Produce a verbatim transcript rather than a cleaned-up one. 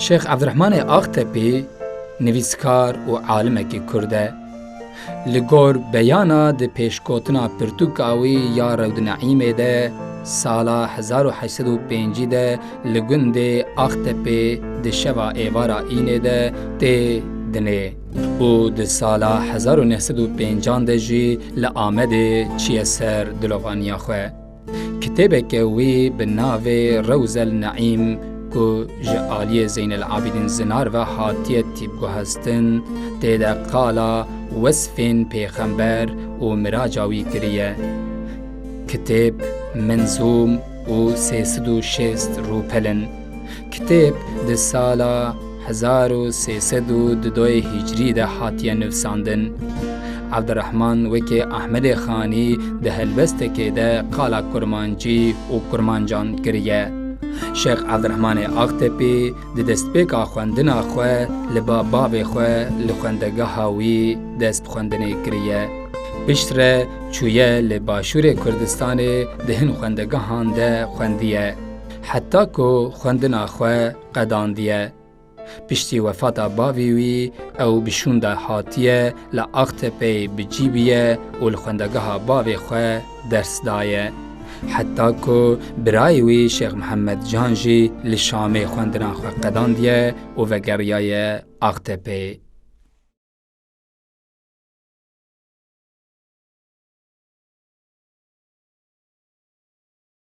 Şêx Evdirehmanê Axtepî nivîskar û alimekî Kurd e. Li gor beyana di pêşgotina pirtûka wî ya Rewd Neîmê de sala hezar û heşt sed û pêncî de li gundê Axtepê di şeva êvara înê de tê dinê û di sala hezar û neh sed û pêncan de jî li Amedê çiye ser dilovaniya xwe. Kitêbeke wî bi navê Rewzel Neîm ku ji aliyê Zeynel Abidîn Zinar ve hatiye tîpguhestin, tê de qala wesfên pêxember û miraca wî kiriye. Kitêb menzûm û sê sed û şêst rûpel in. Kitêb di sala hezar û sê sed û dudoyê Hîcrî de hatiye nivsandin. Evdirehman wekî Ahmedê Xanî di helbestekê de qala kurmancî û kurmancan kiriye. Şêx Evdirehmanê Axtepî di destpêka xwendina xwe li ba bavê xwe li xwendegeha wî dest bi xwendinê kiriye. Piştre çûye li Başûrê Kurdistanê di hin xwendegehan de xwendiye. Heta ku xwendina xwe qedandiye. Piştî wefata bavê wî ew bi şûnda hatiye li Axtepeyê bi cî bûye û li xwendegeha bavê xwe ders daye. Heta ku birayê wî Şêx Mihemed Can jî li Şamê xwendina xwe qedandiye û vegeriyaye Axtepeyê.